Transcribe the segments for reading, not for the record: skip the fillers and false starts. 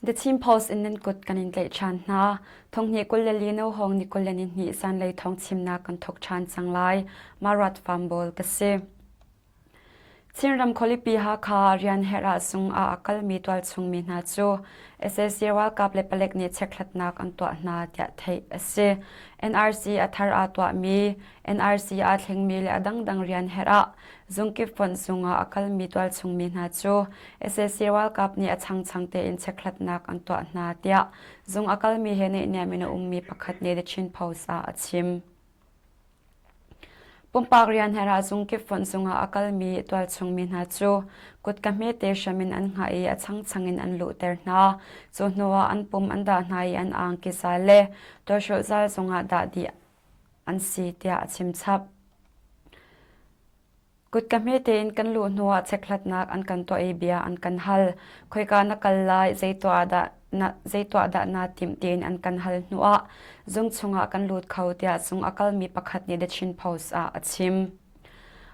The Chin Post in nan kut kan in tlaih ṭhan hna. Thonghnih 22 no hawng ni 22 zanlei thawng chimnak kan thawk ṭhan cang lai. Marat Fambawl ka si. Chinram khualipi Hakha rian herh ah zung ah a kalmi tualchung mi hna cu sac ralkap le palek nih chekhlatnak an tuah hna tiah theih a si. NRC a thar aa tuahmi, NRC aa thlengmi le a dangdang rian herh ah zungkip fonh zung ah a kalmi tualchung mi hna cu sac ralkap nih a changchang tein chekhlatnak an tuah hna tiah zung a kalmi he naihniam in a ummi pakhat nih The Chin Post ah a chim. Pumpak rian herh ah zungkip fonh zungah a kalmi tualchung mi hna cu kutka hmete hram in an hngah i a changchang in an luhter hna. Cu hnuah an pum an dah hna i an angki zal le tuahrolh zal zungah dah dih an si tiah a chimchap. Kutka hmete in kan luh hnuah chekhlatnak an kan tuah i bia an kan hal. Khoika na kal lai, zei tuah dah na, zei tuah dah naa timh tiin an kan hal hnuah zung chungah kan lut kho tiah zung a kalmi pakhat nih The Chin Post ah a chim.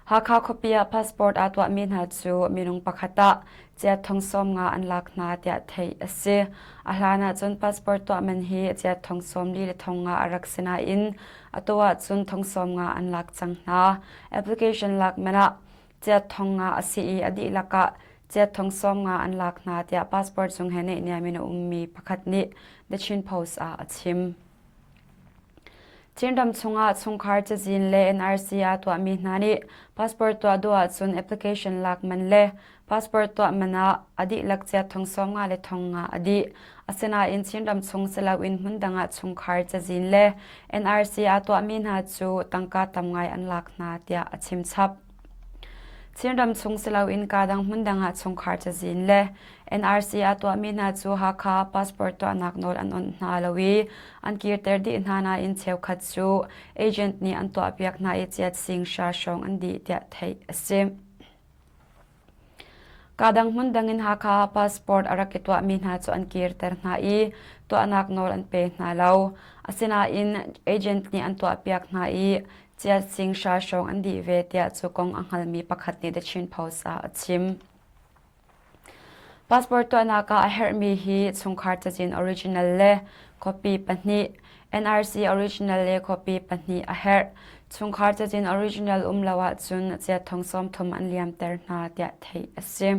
Hakha khuapi ah passport aa tuahmi hna cu minung pakhat ah chiat thong 50 an lak hna tiah theih a si. A hlan ahcun passport tuah man hi chiat thong 40 le thong nga a rak si nain atu ahcun thong 50 an lak cang hna. Application lak man ah chiat thong nga a si i a dihlak ah chiat thong 50 an lak hna tiah passport zung he naihniam in a ummi pakhat nih The Chin Post ah a chim. Chinram chungah chungkhar cazin le NRC aa tuahmi hna nih passport tuah duh ahcun application lak man le passport tuah man ah a dihlak ciat thong 50 le thong nga a dih. Asinain Chinram chung si loin hmundang ah chungkhar cazin le NRC aa tuahmi hna cu tangka tam ngai an lak hna tiah a chim chap. Chinram chung si loin kaa dang hmundang ah chungkhar cazin le NRC a tuahmi hna cu Hakha passport tuahnak nawl an onh hna lo i an kirter dih hna nain cheukhat cu agent nih an tuahpiak hna i chiat sing hra hrawng an dih tiah theih a si. Kaa dang hmundang in Hakha passport a rak i tuahmi hna cu an kirter hna i tuahnak nawl an pe hna lo. Asinain agent nih an tuahpiak hna i chiat sing hra hrawng an dih ve tiah cu kong a hngalmi pakhat nih The Chin Post ah a chim. Passport tuahnak ah a herhmi hi chungkhar cazin original le copy pahnih, NRC original le copy pahnih a herh. Chungkhar cazin original um lo ahcun chiat thong 30 an liamter hna tiah theih a si.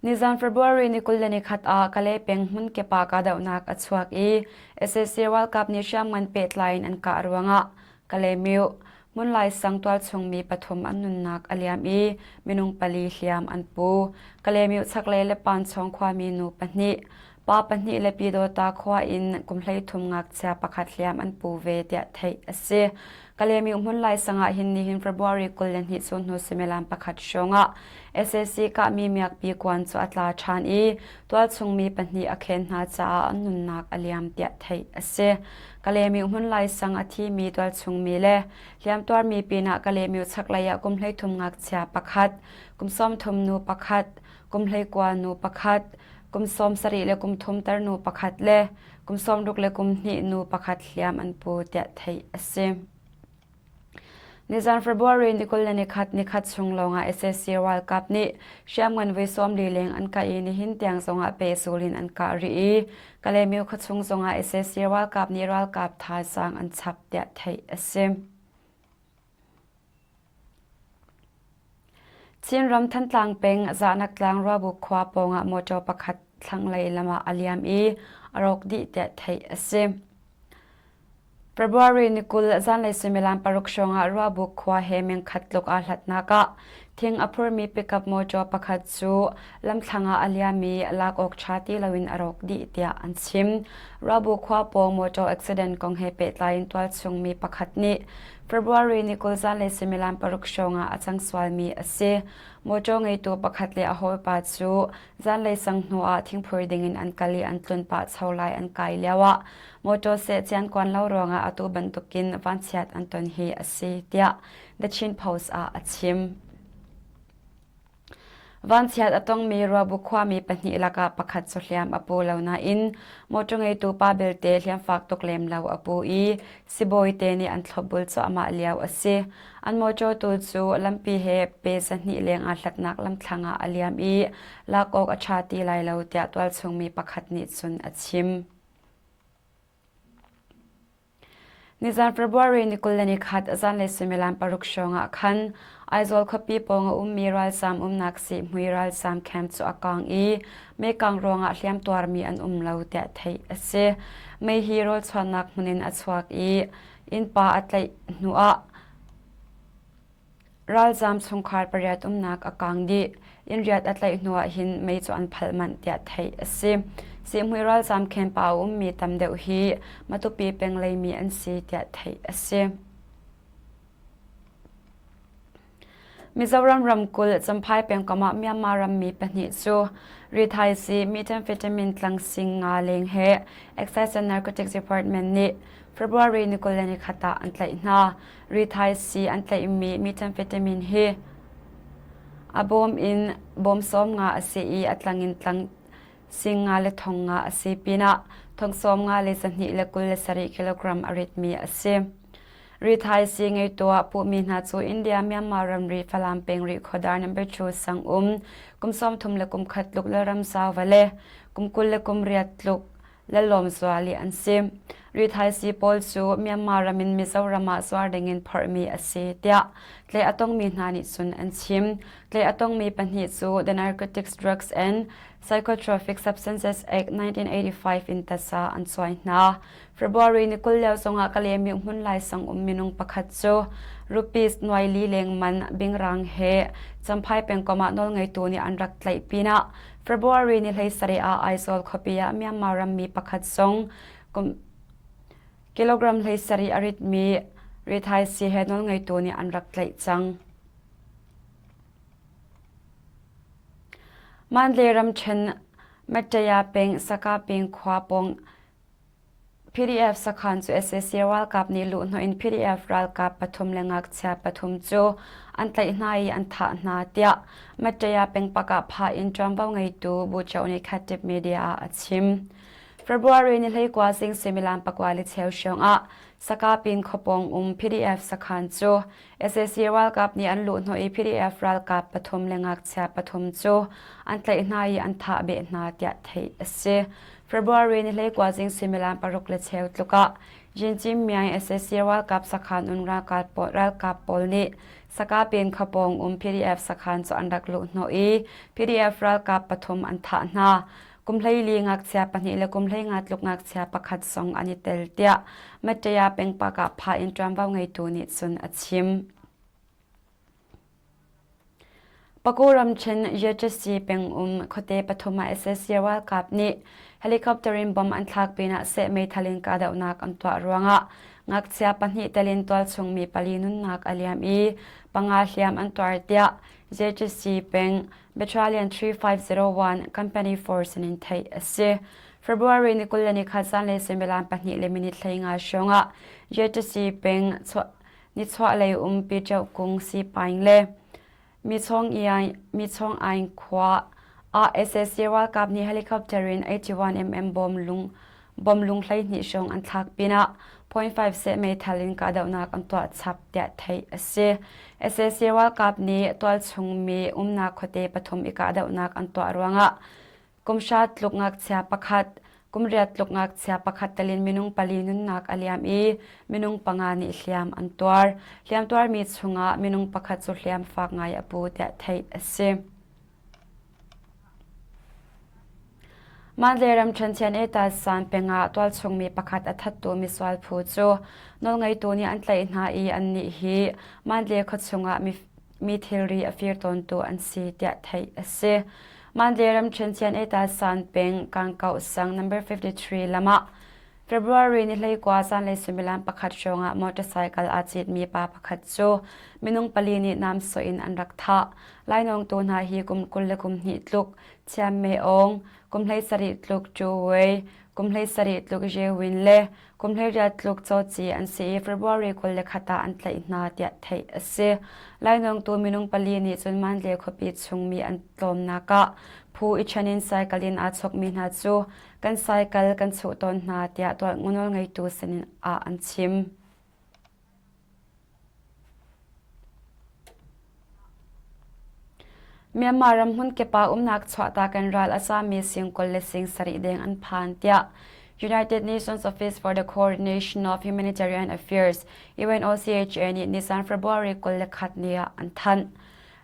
Nizan February ni 21 ah Kalay peng hmunkip ah kahdohnak a chuak i sac ralkap nih hriamngan pehtlai in an kah ruangah Kalaymyo hmunlai sang tualchung mi pathum an nunnak a liam i minung pali hliam an pu. Kalaymyo chaklei le Panchawng khuami nu pahnih, pa pahnih le Pyidawta khua in kum 13 ngakchia pakhat hliam an pu ve tiah theih a si. Kalaymyo hmunlai sang ah hin nihin February 22 chun hnu suimilam pakhat hrawng ah sac kahmi miakpi kuan cu a tla ṭhan i tualchung mi pahnih a khen hna caah an nunnak a liam tiah theih a si. Kalaymyo hmunlai sang a thimi tualchung mi le hliamtuarmi pinah Kalaymyo chaklei ah kum 13 ngakchia pakhat, kum 30 nu pakhat, kum 19 nu pakhat, kum 70 le kum thum tarnu pakhat le kum 60 le kum hnih nu pakhat hliam an pu tiah theih a si. Nizan February ni 21 nikhat chung lawngah sac ralkap nih hriamngan voi 40 leng an kah i nihin tiang zongah pehzul in an kah rih i Kalaymyo khuachung zongah sac ralkap nih ralkap thazaang an chap tiah theih a si. Chinram Thantlang peng Zahnak tlang Ruabuk khua pawngah motor pakhat thlanglei lam ah a liam i a rawk dih tiah theih a si. February ni 20 zanlei suimilam paruk hrawngah Ruabuk khua he mengkhat tluk aa hlatnak ah thing a phurmi pickup motor pakhat cu lamthlang ah a liam i lak awk ṭha ti loin a rawk dih tiah an chim. Ruabuk khua pawng motor accident kong he pehtlai in tualchung mi pakhat nih February ni 20 zanlei suimilam paruk hrawngah a cang sualmi a si. Motor ngeitu pakhat le a hawipa cu zanlei sang hnu ah thingphur dingin an kal i an tlun pah cho lai an kai lioah Motor seh ciankuan lo ruangah atu bantukin vanchiat an ton hi a si, tiah The Chin Post ah a chim. Vanchiat a tongmi Ruabu khuami pahnih lakah pakhat cu hliam a pu lo nain mawṭaw ngeitu pa belte hliamfak tuk lem lo a pu i sibawi te nih an thlopbul cuahmah lio a si. An mawṭaw tu cu lampi he pe 200 leng aa hlatnak lamthlang ah a liam i lak awk a ṭha ti lai lo tiah tualchung mi pakhat nih cun a chim. Nizan February ni 21 zanlei suimilam paruk hrawng ah khan Aizawl khuapi pawng a ummi ralzaam umnak sihmui ralzaam camp cu a kaang i meikang ruangah hliamtuarmi an um lo tiah theih a si. Mei hi rawlchuannak hmun in a chuak i innpa a tlaih hnuah Ralzaam chungkhar pariat umnak a kaang dih. Inn riat a tlaih hnu ah hin mei cu an phalh manh tiah theih a si. Sihhmui ralzaam camp ah a ummi tam deuh hi Matupi peng leimi an si tiah theih a si. Mizoram ramkulh Champhai pengkomh ah Myanmar rammi pahnih cu rithaisii methamphetamine tlang sing nga leng he Excise and Narcotics Department nih February ni 21 ah an tlaih hna. Rithaisii an tlaihmi methamphetamine hi a bawm in bawm 50 a si i a tlang in tlang sing nga le thong nga a si pinah thong 52 27 kilogram a ritmi a si. Rithaisii ngeitu ah puhmi hna cu India Myanmar ramri Falam peng Rihkhawdar number 2 sang um kum 31 tluk Lalram Sauva le kum 28 tluk Lalawmzuali an si. Rithaisii pawl cu Myanmar ram in Mizoram ah zuar dingin phorhmi a si tiah tlaih a tongmi hna nih cun an chim. Tlaih a tongmi pahnih cu The Narcotics Drugs and Psychotropic Substances Act 1985 in tasa an cuai hna. February ni 20 lio zongah Kalaymyo hmun laisang um minung pakhat cu rupees nuai li leng man bingrang he Champhai pengkomh ah nawlngeitu nih an rak tlaih pinah February ni 17 ah Aizawl khuapi ah Myanmar rammi pakhat zong kum kilogram 17 a ritmi rithaisii he nawlngeitu nih an rak tlaih cang. Mandalay ramṭhen Mattaya peng Saka peng khua pawng PDF sakhan cu sac ralkap nih luhhnawh in PDF ralkap pathum le ngakchia pathum cu an tlaih hna i an thah hna tiah Mattaya pengpak ah phah in ṭuanvo ngeitu Bucho nih Khatib media ah a chim. February ni 19 zing suimilam pakua le cheu hrawng ah Sakapin khuapawng um PDF sakhan cu sac ralkap nih an luhhnawh i PDF ralkap pathum le ngakchia pathum cu an tlaih hna i an thah beh hna tiah theih a si. February ni 19 zing suimilam paruk le cheu tluk ah Jinjim Myaing sac ralkap sakhan un ralkap pawl nih Sakapin khuapawng um PDF sakhan cu an rak luhhnawh i PDF ralkap pathum an thah hna. Kum 14 ngakchia pahnih le kum 15 tluk ngakchia pakhat zong an i tel tiah Mattaya pengpak ah pha in ṭuanvo ngeitu nih cun a chim. Paku ramṭhen Yechesi pengum khuate pathum ah sac ralkap nih helicopter in bomb an thlak pinah seh meithal in kahdohnak an tuah ruangah ngakchia pahnih tel in tualchung mi pali nunnak a liam i panga hliam an tuar tiah JTC peng Battalion 3501 Company Force in theih a si. February ni 21 zanlei suimilam pahnih le minute 15 hrawng ah JTC peng nichuahlei um Piṭeuh kung Sipaing le Michawng Aing khua ah sac ralkap nih helicopter in 81mm bom lung bom lung 12 hrawng an thlak pinah 0.5 seh meithal in kahdohnak an tuah chap tiah theih a si. sac ralkap nih tualchung mi umnak khuate pathum i kahdohnak an tuah ruangah kum hra tluk ngakchia pakhat, kum riat tluk ngakchia pakhat telin minung pali nunnak a liam i minung panga nih hliam an tuar. Hliam tuarmi chungah minung pakhat cu hliam fak ngai a pu tiah theih a si. Mandalay ramṭhen Chian-e San peng ah tualchung mi pakhat a thattu misual phu cu nawlngeitu nih an tlaih hna i annih hi Mandalay khuachung ah mi thilri a fir tawntu an si tiah theih a si. Mandalay ramṭhen Chian-e San peng Kangkauh sang number 53 lam ah February ni 19 zanlei suimilam pakhat hrawng ah motorcycle aa citmi pa pakhat cu minung pali nih nam sawh in an rak thah. Lainawngtu hna hi kum 20 le kum hnih tluk Chiam Me Aung, kum 17 tluk Chu Wei, kum 17 tluk Je Win le kum 18 tluk Cho Ci an si i February 21 ah an tlaih hna tiah theih a si. Lainawngtu minung pali nih cun Mandalay khuapi chungmi an tlawmnak ah phu i ṭhen in cycle in aa chawkmi hna cu kan cycle kan chuh tawn hna tiah nawlngeitu sinin ah an chim. Myanmar ram hmunkip ah umnak chuahtak in ral a cami sing 20 le sing sarih deng an phan tiah United Nations Office for the Coordination of Humanitarian Affairs UNOCHA nih nisan February 21 ni ah an thanh.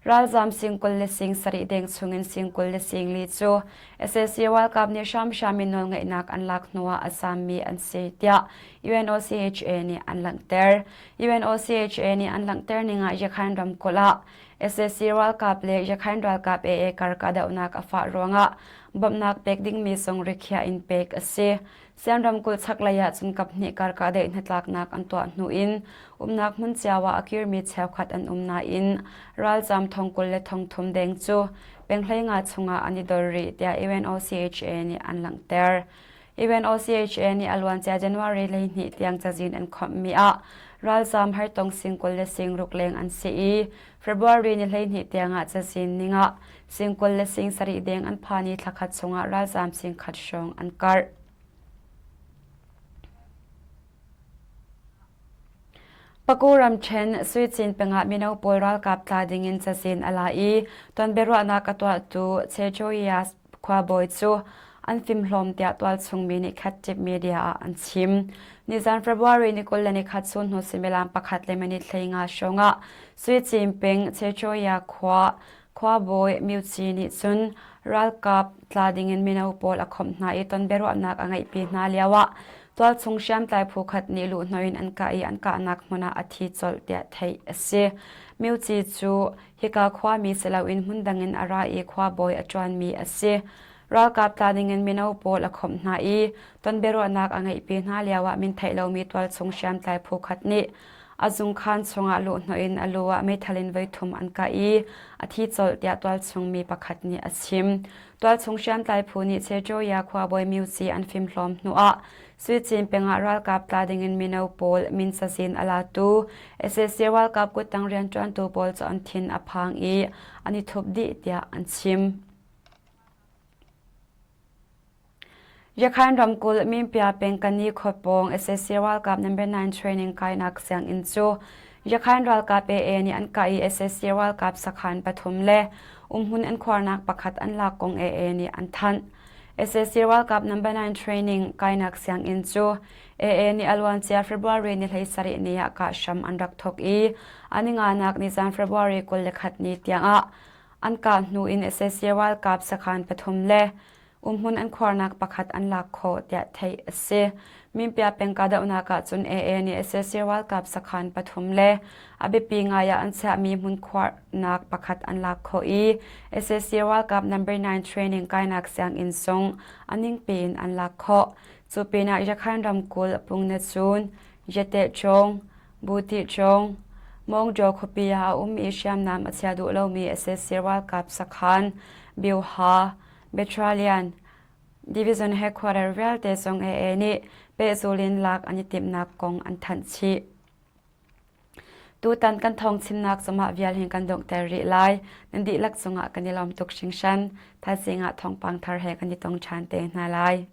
Ralzaam sing 20 le sing sarih deng chungin sing 20 le sing li cu sac ralkap nih hramhram in nawlngeihnak an lak hnuah a zaammi an si tiah UNOCHA nih an langhter. UNOCHA nih an langhter ning ah Yakhain ramkulh ah sac ralkap le Yakhain ralkap AA kar kahdohnak a fah ruangah bawmhnak pek dingmi zong rikhiah in pek a si. Sian ramkulh chaklei ah cun kaphnih kar kahdaih hnatlaknak an tuah hnu in umnak hmun cio ah a kirmi cheukhat an um nain ralzaam thong 20 le thong thum deng cu peng 15 chungah an i dor rih tiah UNOCHA nih an langhter. UNOCHA nih a luancia January 12 tiang cazin an khawmhmi ah ralzaam hartong sing 20 le sing ruk leng an si i February ni 12 tiang ah cazin ning ah sing 20 le sing sarih deng an phan i thlakhat chungah ralzaam sing khat hrawng an karh. Paku ramṭhen Suicin pengah mino pawl ralkap tla dingin cazin a la i tonbiaruahnak a tuahtu Chechoyas khuabawi cu an fimhlawm tiah tualchung mi nih Khat media ah an chim. Nizan February ni 21 chun hnu suimilam pakhat le minute 15 hrawng ah Suicin peng Chechoya khua Khuabawi Myuci nih cun ralkap tla dingin mino pawl a khawmh hna i tonbiaruahnak a ngeihpi hna lioah tualchung hriamtlai phu khat nih luhhnawh in an kah i an kahnak hmun ah a thi colh tiah theih a si. Myuci cu hika khuami si loin hmundang in a ra i khuabawi a ṭuanmi a si. Ralkap tla dingin mino pawl a khawmh hna i tonbiaruahnak a ngeihpi hna lioah min theih lomi tualchung hriamtlai phu khat nih a zungkhaan chungah luhhnawh in a lu ah meithal in voithum an kah i a thi colh tiah tualchung mi pakhat nih a chim. Tualchung hriamtlai phu nih Chechoya khuabawi Myuci an fimhlawm hnuah Suicin pengah ralkap tla dingin mino pawl min cazin a latu sac ralkap kuttang rianṭuantu pawl cu an thin a phang i an i thup dih tiah an chim. Yakhain ramkulh Minpia peng Kani khuapawng sac ralkap number 9 training kainak sianginn cu Yakhain ralkap AA nih an kah i sac ralkap sakhan pathum le umhmun an khuarnak pakhat an lak kong AA nih an thanh. sac ralkap number 9 training kainak sianginn cu AA nih a luancia February ni 17 ni ah kah hram an rak thawk i a ninganak nizan February 21 ni tiangah An kah hnu in sac ralkap sakhan pathum le umhmun an khuarnak pakhat an lak khawh tiah theih a si. Minpia peng kahdohnak ah cun AA nih sac ralkap sakhan pathum le a biapi ngai ah an chiahmi hmun khuarnak pakhat an lak khawh i sac ralkap number 9 training kainak sianginn zong a ningpi in an lak khawh. Cu pinah Yakhain ramkulh Pungnacun, Yatehchawng, Buti Chawng, Mawngjaw khuapi ah a um i hriamnam a chia duh lomi sac ralkap sakhan Byuha Battalion Division headquarter vialte zong AA nih pehzul in lak an i timhnak kong an thanh chih. Tutan kan thawng chimnak cungah vial hin kan donghter rih lai. Nan dihlak cungah kan i lawm tuk hringhran. Thaizing ah thawngpang thar he kan i tong ṭhan te hna lai.